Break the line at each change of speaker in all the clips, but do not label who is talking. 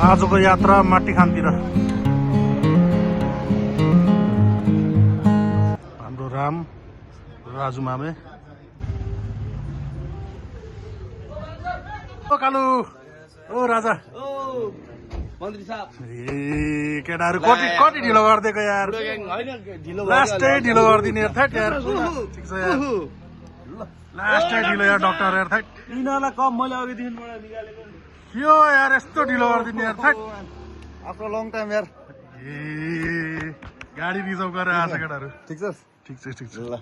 आजको यात्रा माटीखानतिर हाम्रो राम राजु मामे ओ कालु ओ राजा
मन्त्री साहब
ए केटाहरु कति ढिलो गरिदिएको यार लास्टै ढिलो गरिदिने यार थैट यार ठिक छ यार लास्टै ढिलो यार डाक्टर यार थैट
यिनीहरूलाई कम मैले अघिदेखिबाट निकालेको
यो यार यस्तो ढिलो गरिदिने यार थैट
आफ्टर लङ टाइम यार
ए गाडी रिजर्भ गरेर आएको छ केटाहरु
ठिक छ
ठिक छ
ल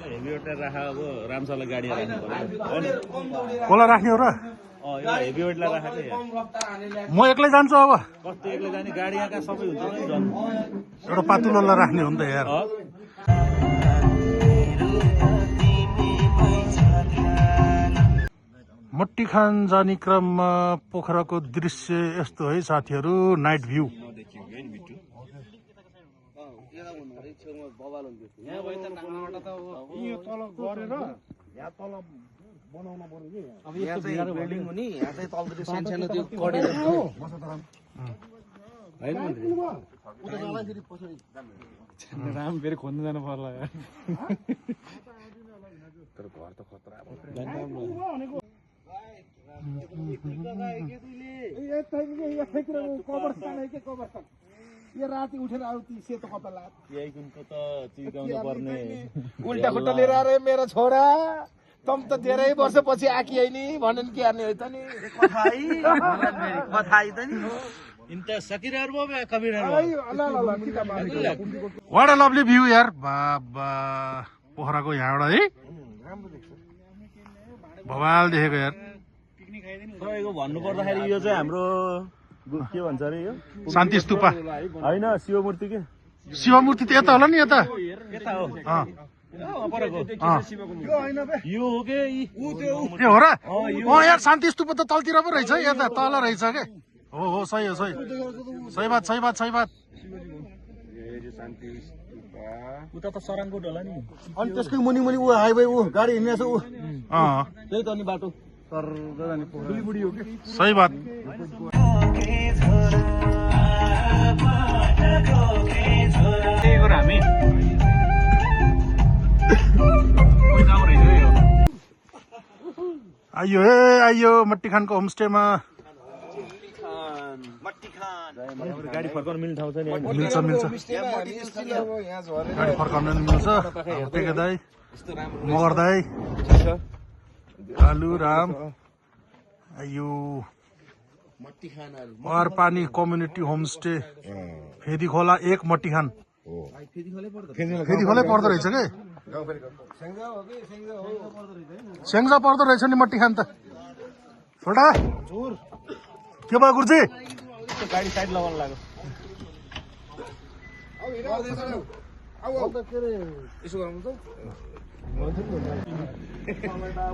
हेभीवेटलाई राख अब रामसालाई गाडी राख्नु पर्यो
कसलाई राख्ने हो र
यो हेभीवेटलाई राख के
म एक्लै जान्छु अब
कस्तो एक्लै जाने गाडी यहाँ कहाँ सबै हुन्छ नि जन
एउटा पातुलोलाई राख्ने हो नि त यार मट्टीखान जाने क्रममा पोखराको दृश्य यस्तो है साथीहरू नाइट भ्यू
राम फेरि खोज्नु जानु पर्ला
तर घर त खतरा
ये राति उठेर आउँथी सेतो कपडा
यही गुणको त चिकाउनु पर्ने
उल्टा खुट्टा लिएर अरे मेरो छोरा तम त धेरै वर्षपछि आकी है नि भनेन के हार्ने हो त नि
कथाइ त नि इन्त सकिरहरु भयो कबिरहरु
वाट अ लभली भ्यू यार बाबा पोखराको यहाँबाट है भवाल देखेको यार
तपाईँको भन्नु पर्दाखेरि यो चाहिँ हाम्रो के भन्छ अरे यो
शान्ति स्तूपा
होइन शिवमूर्ति के
शिवमूर्ति त यता होला नि यता
यता हो यो हो के
ए हो र यार शान्ति स्तूपा त तलतिर पो रहेछ यता तल रहेछ के हो सही हो सही बात
उता त सराङकोट होला नि
अनि त्यसको मुनि मुनि ऊ हाइवे ऊ गाडी हिँड्ने छ ऊ
त्यही त अनि बाटो तर जाने बुढी हो के
सही बात
हामी
आइयो मट्टीखानको होमस्टेमा
गाडी फर्काउनु मिल्ने ठाउँ छ नि
मिल्छ गाडी फर्काउन नि मिल्छ टेके दाई मगर दाई कालु राम आइयो और पानी कम्युनिटी होमस्टे फेदी खोला एक मट्टीखान फेदी खोलै पर्दो रहेछ के स्याङ्जा पर्दो रहेछ नि मट्टीखान त छोटा के भयो गुरुजी
गाडी साइड लगाउनु लाग्यो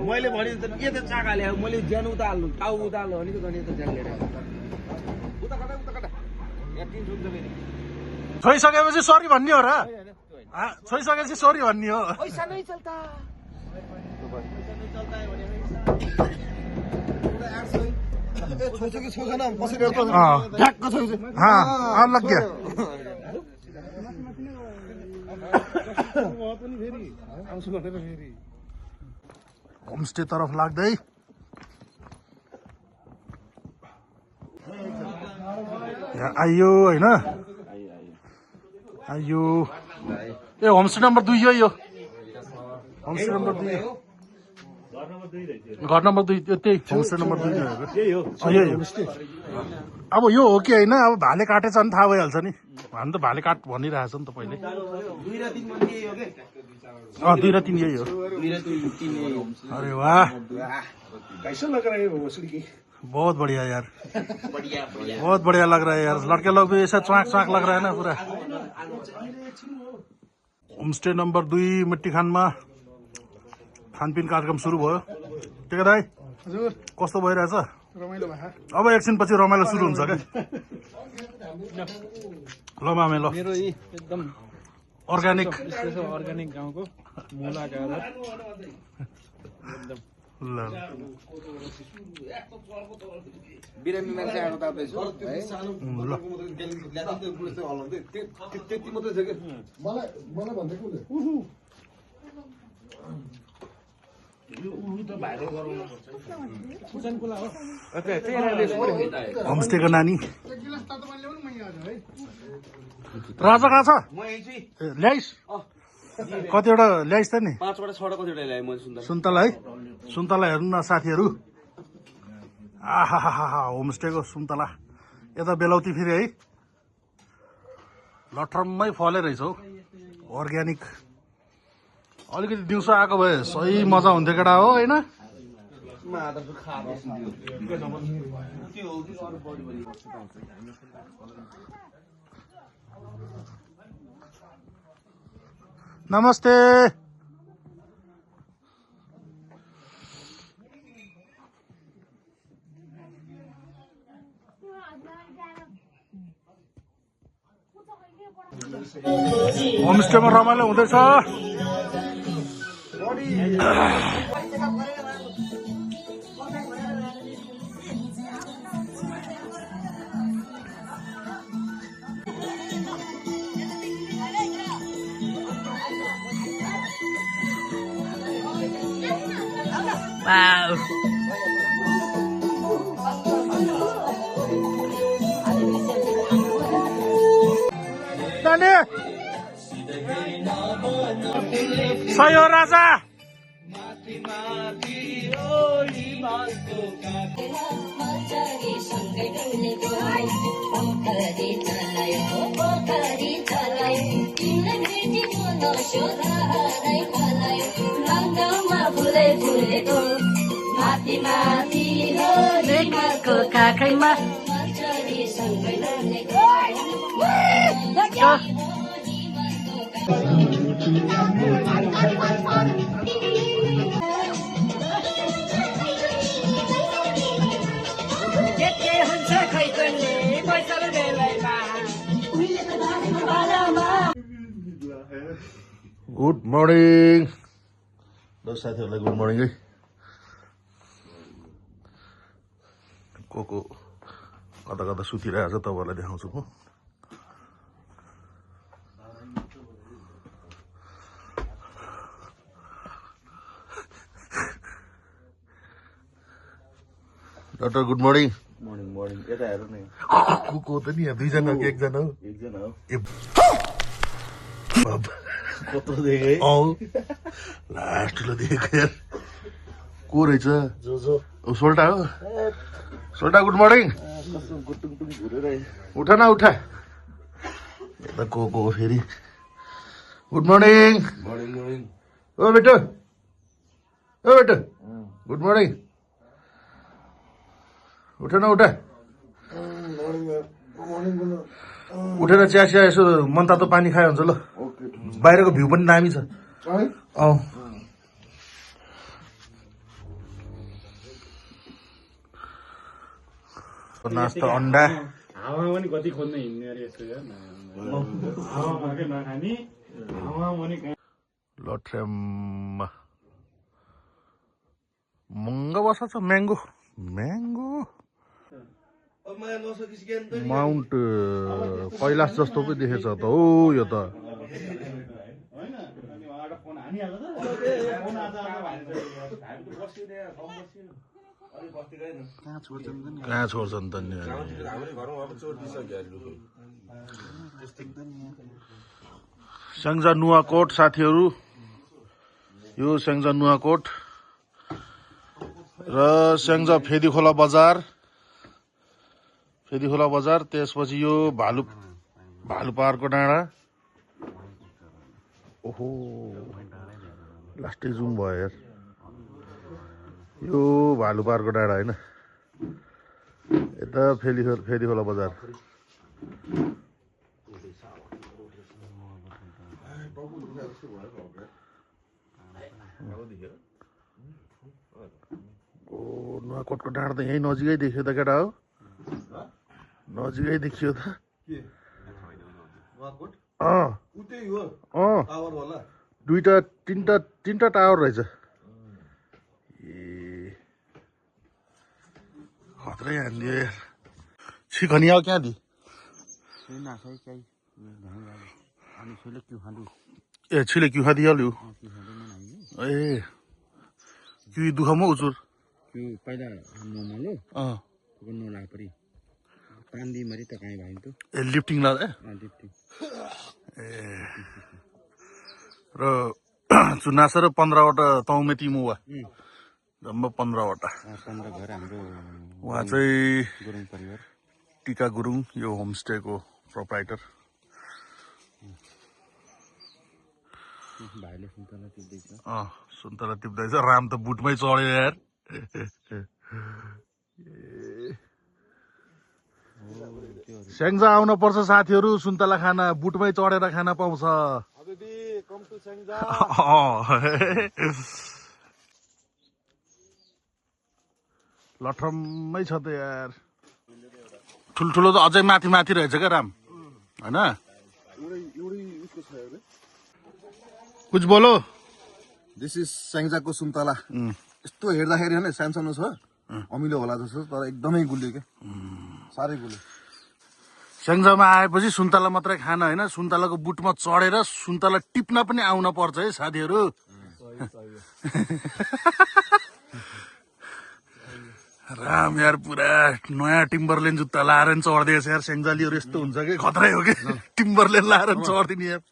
मैले भने त के त चाका ल्याऊ मैले ज्यान उता हाल्नु टाउ उता हाल्नु भने त गने त ज्यान लिएर उता कटा यहाँ 3 सुन्छ फेरि
छोइसकेपछि सरी भन्ने हो र छोइसकेपछि सरी भन्ने हो
पैसा नै चल्ता
लग गया होमस्टे तरफ लाग्दै आइयो होइन आइयो ए होमस्टे नम्बर 2 यो होमस्टे नम्बर 2 घर नम्बर 2 त्यही होमस्टे नम्बर 2 अब यो हो कि होइन अब भाले काटेछ भने थाहा भइहाल्छ नि हामी त भाले काट भनिरहेछ नि त पहिले 2 र 3 यही हो अरे वाह बहुत बढ़िया यार बहुत बढ़िया लग रहा है यार लड़के लोग भी ऐसा चुआक लग रहा है ना पूरा होमस्टे नम्बर 2 मट्टीखानमा खानपिन कार्यक्रम सुरु भयो टेके दाई हजुर कस्तो भइरहेछ रमाइलो भयो अब एकछिन पछि रमाइलो सुरु हुन्छ के ल मामे ल
मेरो एकदम
अर्ग्यानिक
गाउँको मुला गाडा एकदम
ल
बिरामी मान्छे आएको ताप्दैछु है
ल
त्यति मात्रै छ कि
होमस्टेको नानी राजा कहाँ छ
म यही छु
ए, ल्याइस कतिवटा ल्याइस त नि
5 वटा 6 वटा कतिवटा ल्याएँ मैले सुन्दा
सुन्तला है सुन्तला हेर्नु न साथीहरू आहा होमस्टेको सुन्तला यता बेलाउती फेरि है लट्रम्मै फले रहेछ हौ अर्ग्यानिक अलिकति दिउँसो आएको भए सही मजा हुन्थ्यो केटा हो होइन नमस्ते होमस्टेमा रमाइलो हुँदैछ
Wow.
नानी सही हो राजा
माथि माथि हो लेखको काखैमा के हुन्छ खै कुन्ने पैसाले बेलैमा
गुड मर्निङ ल साथीहरूलाई गुड मर्निङ है को कता कता सुतिरहेको छ तपाईँहरूलाई देखाउँछु म doctor good morning
morning morning यता हेर न
को त नि यहाँ दुईजना कि एकजना हो
एकजना हो
ए बाबा
कत्रो देखे
औ लास्टलो देखेको यार को रहेछ
जो जो
ओ सोल्टा हो सोल्टा गुड मर्निङ
कस्तो गुटुङ टुङ घुरेर
उठ न उठ यता को फेरि गुड मर्निङ
मर्निङ मर्निङ
ओ बेटो गुड मर्निङ उठ न उठ उठेर चिया चिया यसो मनतातो पानी खायो हुन्छ ल बाहिरको भ्यू पनि दामी छ औ नास्ता अन्डा
हावामा पनि कति खोज्न हिँड्ने अरे यस्तो यार हावामा के नखाने हावामा पनि
लट्रेममा महँगो बस्छ छ म्याङ्गो माउन्ट कैलाश जस्तो पो देखेछ त हो यो त
होइन अनि उहाँबाट फोन हानिहाल्छ त फोन आज
कहाँ छोड्छन् त नि स्याङ्जा नुवाकोट साथीहरू यो स्याङ्जा नुवाकोट र स्याङ्जा फेदीखोला बजार त्यसपछि यो भालुपारको डाँडा ओहो लास्टै जुम भयो यार यो भालुपारको डाँडा होइन यता फेदीखोला बजार ओ नुवाकोटको डाँडा त यहीँ नजिकै देखियो त केटा हो नजिकै देखियो त दुईटा तिनटा टावर रहेछ ए खत्रै हानिदियो यार छिखनी आओ क्या दी ए छिले क्यों खा दिया ल्यू ए क्यों दुखा मो उजुर
त्यो पहिला मोमोलो
अँ
नोला परि पान्दी मरि त काहीँ भयो त
ए लिफ्टिङ ला ए र चुनास र 15वटा तौमे तिमुवा जम्मा 15वटा
15 घर हाम्रो
उहाँ चाहिँ
गुरुङ परिवार
टिका गुरुङ यो होमस्टेको प्रोप्राइटर
भाइले सुन्तला टिप्दैछ
सुन्तला टिप्दैछ राम त बुटमै चढ्यो यार स्याङ्जा आउन पर्छ साथीहरू सुन्तला खाना बुटमै चढेर खान पाउँछ लठ्रम्मै छ त यार ठुल्ठुलो त अझै माथि माथि रहेछ क्या राम होइन कुछ बोलो
दिस इज स्याङ्जाको सुन्तला यस्तो हेर्दाखेरि होइन सानो छ अमिलो होला जस्तो तर एकदमै गुलियो क्या साह्रै गुलियो
स्याङ्जामा आएपछि सुन्तला मात्रै खान होइन सुन्तलाको बुटमा चढेर सुन्तला टिप्न पनि आउन पर्छ है साथीहरू राम यार पुरा नयाँ टिम्बरलेन जुत्ता लाएर नि चढ्दैछ यार स्याङ्जालीहरू यस्तो हुन्छ कि खतरै हो कि टिम्बरलेन लाएर नि चढ्दिने यार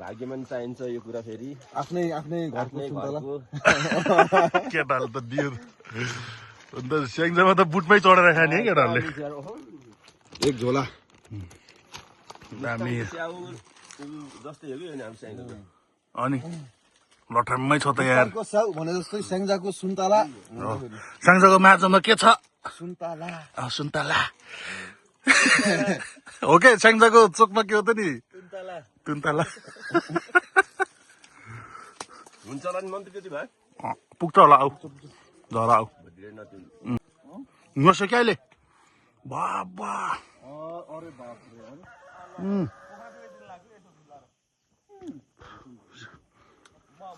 भाग्यमान चाहिन्छ यो कुरा फेरि
आफ्नै घरको सुन्तला
केटाहरू त दियो अन्त स्याङ्जामा त बुटमै चढेर खाने है केटाहरूले
एक झोला
दामी
जस्तै हो कि हाम्रो स्याङ्जाको
अनि लठ्रम्मै छ त यार
स्याउ भने जस्तै स्याङ्जाको सुन्तला
स्याङ्जाको माछामा के छ
सुन्तला
सुन्तला हो के स्याङ्जाको चोकमा के हो त नि तुन्तला
हुन्छ होला नि मन त त्यति भयो
पुग्छ होला आऊ झरा आऊ नसक्यो अहिले बाबा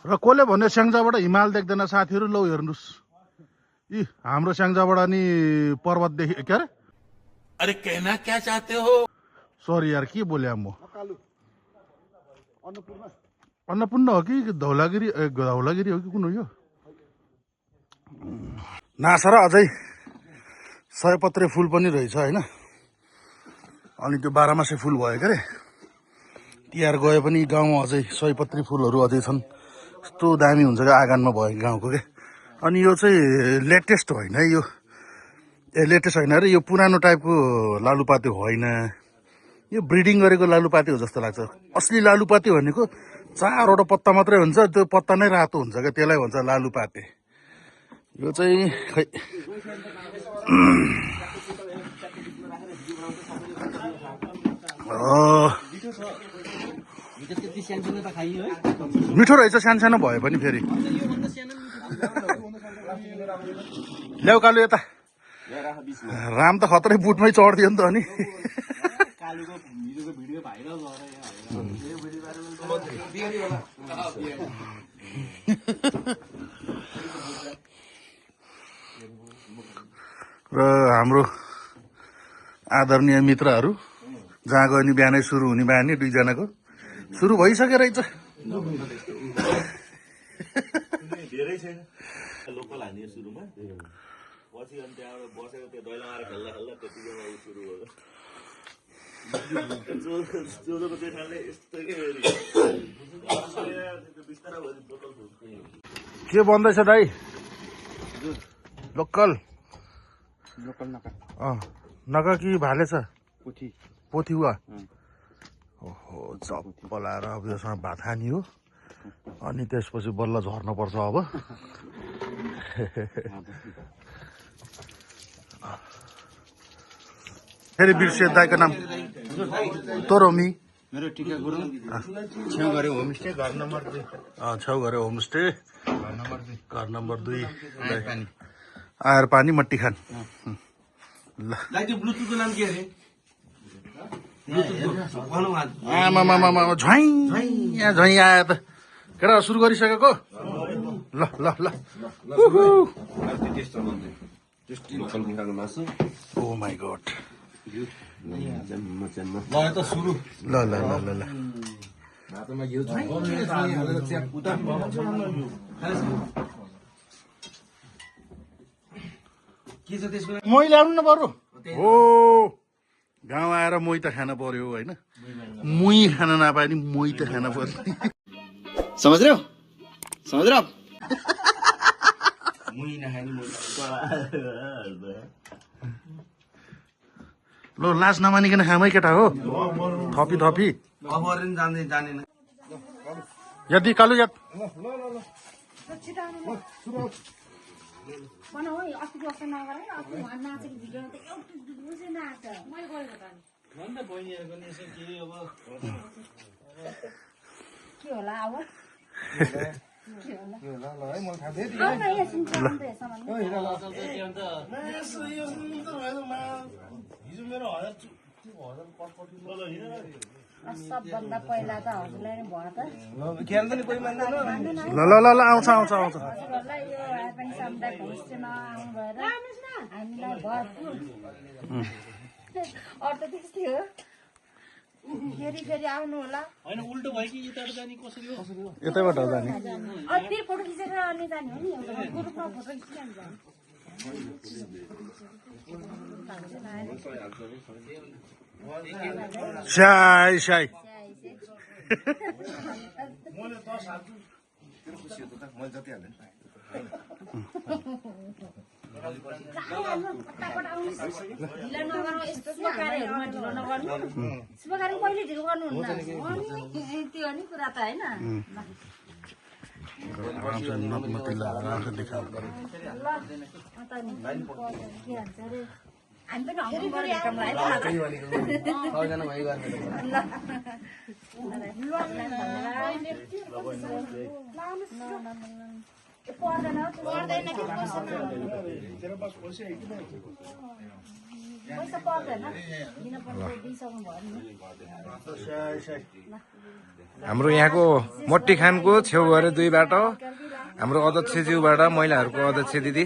र कसले भन्यो स्याङ्जाबाट हिमाल देख्दैन साथीहरू लौ हेर्नुहोस् यी हाम्रो स्याङ्जाबाट नि पर्वत देखि के अरे कहना क्या चाहते हो सरी यार के बोले म अन्नपूर्ण हो कि धौलागिरी धौलागिरी हो कि कुन हो यो नासा र अझै सयपत्रे फुल पनि रहेछ होइन अनि त्यो 12 मासे फुल भयो के अरे तिहार गए पनि गाउँमा अझै सयपत्री फुलहरू अझै छन् यस्तो दामी हुन्छ क्या आँगनमा भएको गाउँको के अनि यो चाहिँ लेटेस्ट होइन यो लेटेस्ट होइन अरे यो पुरानो टाइपको लालुपाते होइन यो ब्रिडिङ गरेको लालुपाते हो जस्तो लाग्छ असली लालुपाते भनेको 4वटा पत्ता मात्रै हुन्छ त्यो पत्ता नै रातो हुन्छ क्या त्यसलाई भन्छ लालुपाते यो चाहिँ खै मिठो रहेछ सानो भयो पनि फेरि ल्याउ कालु यता राम त खतरै बुटमै चढ्दियो नि त अनि र हाम्रो आदरणीय मित्रहरू जहाँ गयो नि बिहानै सुरु हुने बानी 2 जनाको सुरु भइसक्यो रहेछ
धेरै छैन लोकल हान्ने सुरुमा पछि अनि त्यहाँबाट बसेको त्यो दैलो मारेर खेल्दा खेल्दा त्यतिखेर सुरु भयो जोजोको जेठाले यस्तो
के बन्दैछ दाइ लोकल नका कि भाले छ पोथी हुआ ओहो चप्पल आएर अब योसँग भात खानी हो अनि त्यसपछि बल्ल झर्नुपर्छ अब फेरि बिर्सियो दाइको नाम तोरोमी
मेरो टिका गुरुङ छेउघरे होमस्टे घर नम्बर 2
छेउघरे होमस्टे घर नम्बर 2 आएर पानी मट्टी खान ल
त्यो ब्लुटुथको नाम के अरे
आमा झैँ यहाँ झैँ आयो त केटा सुरु गरिसकेको ल ल ल
टेस्टी लोकल कुखुराको मासु
ओ माई गॉड
ल त सुरु
ल ल ल ल ल
भातमा घिउ हालेर च्याप उता के छ त्यसको
मै ल्याउनु न बरु हो गाउँ आएर मै त खान पर्यो होइन मुई खान नपाए नि मै त खान पर्यो
समझ रहे हो
ल लाज नमानिकन खामै केटा हो थपी थपी
अफर जानेन
यदि कालु याद
के होला अब सबभन्दा पहिला त हजुरलाई नै भयो त
ल ल ल ल आउँछ आउँछ आउँछ
हजुरहरूलाई यो पनि सामुदायिक होस्टेलमा आउनु भएर हामीलाई भरपुर अरू त त्यस्तै हो फेरि फेरि आउनु होला
यतैबाट हो जाने
फेरि फोटो खिचेर अनि जाने हो नि एउटा ग्रुपमा फोटो खिचिरहनु जाने
स्याई स्याई
ढिलो नगर्नु यस्तो शुभ कार्यहरूमा ढिलो नगर्नु शुभ कार्य कहिले ढिलो गर्नुहुन्न त्यो नि कुरा त होइन
आरामसे नतमती लगाएर आरामसे देखाउनु पर्यो
ल अन्त नि के भन्छ अरे हामी पनि हङकङ गएर भेटौँला है पर्दैन पर्दैन कि पैसा पर्दैन दिन पर्ने दिइसक्नु भयो नि
हाम्रो यहाँको मट्टी खानको छेउ गएर 2 बाटो हाम्रो अध्यक्षज्यूबाट महिलाहरूको अध्यक्ष दिदी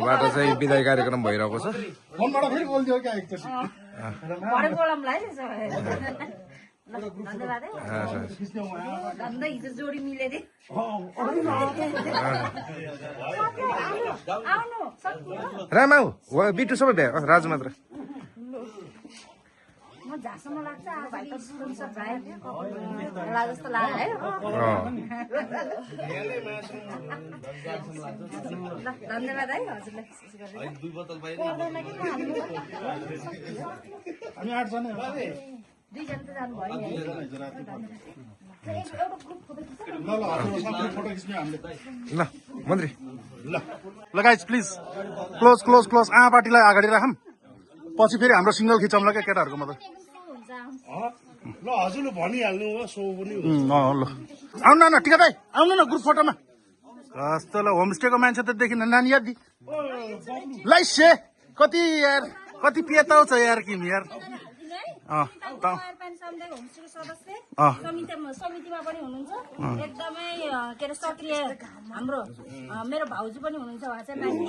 बाट चाहिँ विदाय कार्यक्रम भइरहेको छ
फोनबाट फेरि बोल्दियो क्या एकचोटि
भरे बोलाउँला है त्यसो भए ल धन्यवाद है धन्दा हिजो जोडी मिले रे आउनु
रामाउ बिटु सबै भ्या राजु मात्र
म झासम्म लाग्छ अब भाइ त सुन्छ भाइ होला जस्तो लाग्यो है ल धन्यवाद है हजुरलाई पर्दैन कि
हामी 8 जना
2 जना त जानुभयो नि है एउटा ग्रुप फोटो खिच्छ
ल ल सबै फोटो खिच्ने हामीले
ल मन्त्री
ल guys please close close close पार्टीलाई अगाडि राखौँ पछि फेरि हाम्रो सिङ्गल खिचाउँला क्या केटाहरूको मात्रै
ल हजुरले भनिहाल्नु हो सो पनि
ल आउनु न टिका दाइ आउनु न ग्रुप फोटोमा कस्तो ल होमस्टेको मान्छे त देखिन नानी याद लाइसे कति यार कति पेताउ छ यार किमी यार
समितिमा पनि हुनुहुन्छ एकदमै के अरे सक्रिय हाम्रो मेरो भाउजू पनि हुनुहुन्छ उहाँ चाहिँ माथि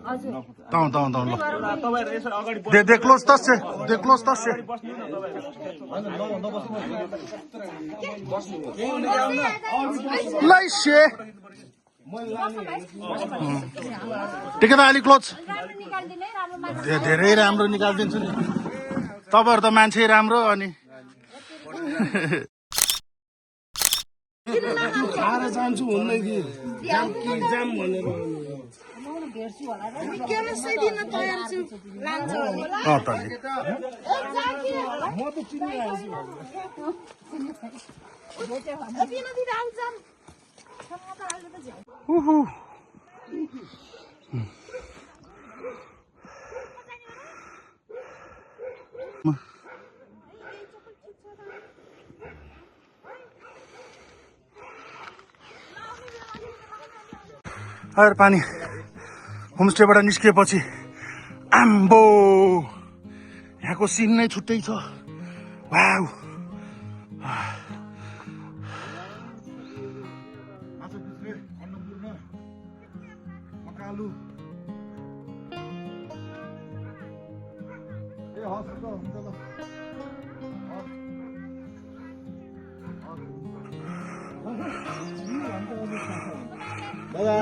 हजुर
दे क्लोज तस्से दे क्लोज तस्से लाइसे ठिकै त अलिक क्लोज धेरै राम्रो निकालिदिन्छु नि तपाईँहरू त मान्छे राम्रो अनि
खाएर जान्छु भन्दै थिएँ जाम भनेर म त
अरे पानी होमस्टेबाट निस्किएपछि आम्बो यहाँको सिन नै छुट्टै छ wow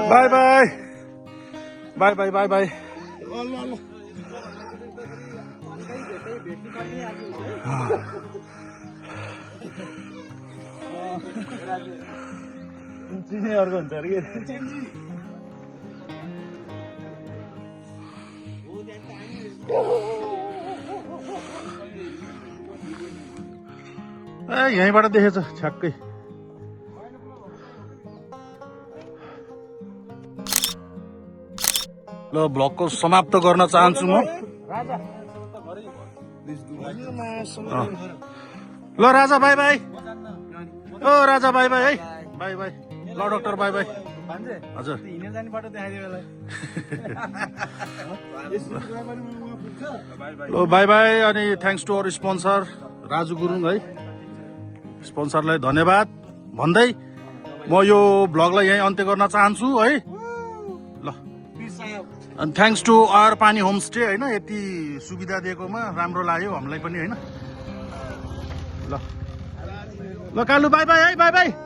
by by by by by by
अर्को हुन्छ अरे के
ए यहीँबाट देखेछ छ्याक्कै ल भ्लगको समाप्त गर्न चाहन्छु म ल राजा बाई बाई ओ राजा बाई बाई है बाई बाई ल डाक्टर बाई बाई हजुर ल बाई बाई अनि thanks to our sponsor Raju Gurung है स्पोन्सरलाई धन्यवाद भन्दै म यो भ्लगलाई यहीँ अन्त्य गर्न चाहन्छु है ल अनि थ्याङ्क्स टु आवर पानी होमस्टे होइन यति सुविधा दिएकोमा राम्रो लाग्यो हामीलाई पनि होइन ल ल कालु बाई बाई है बाई बाई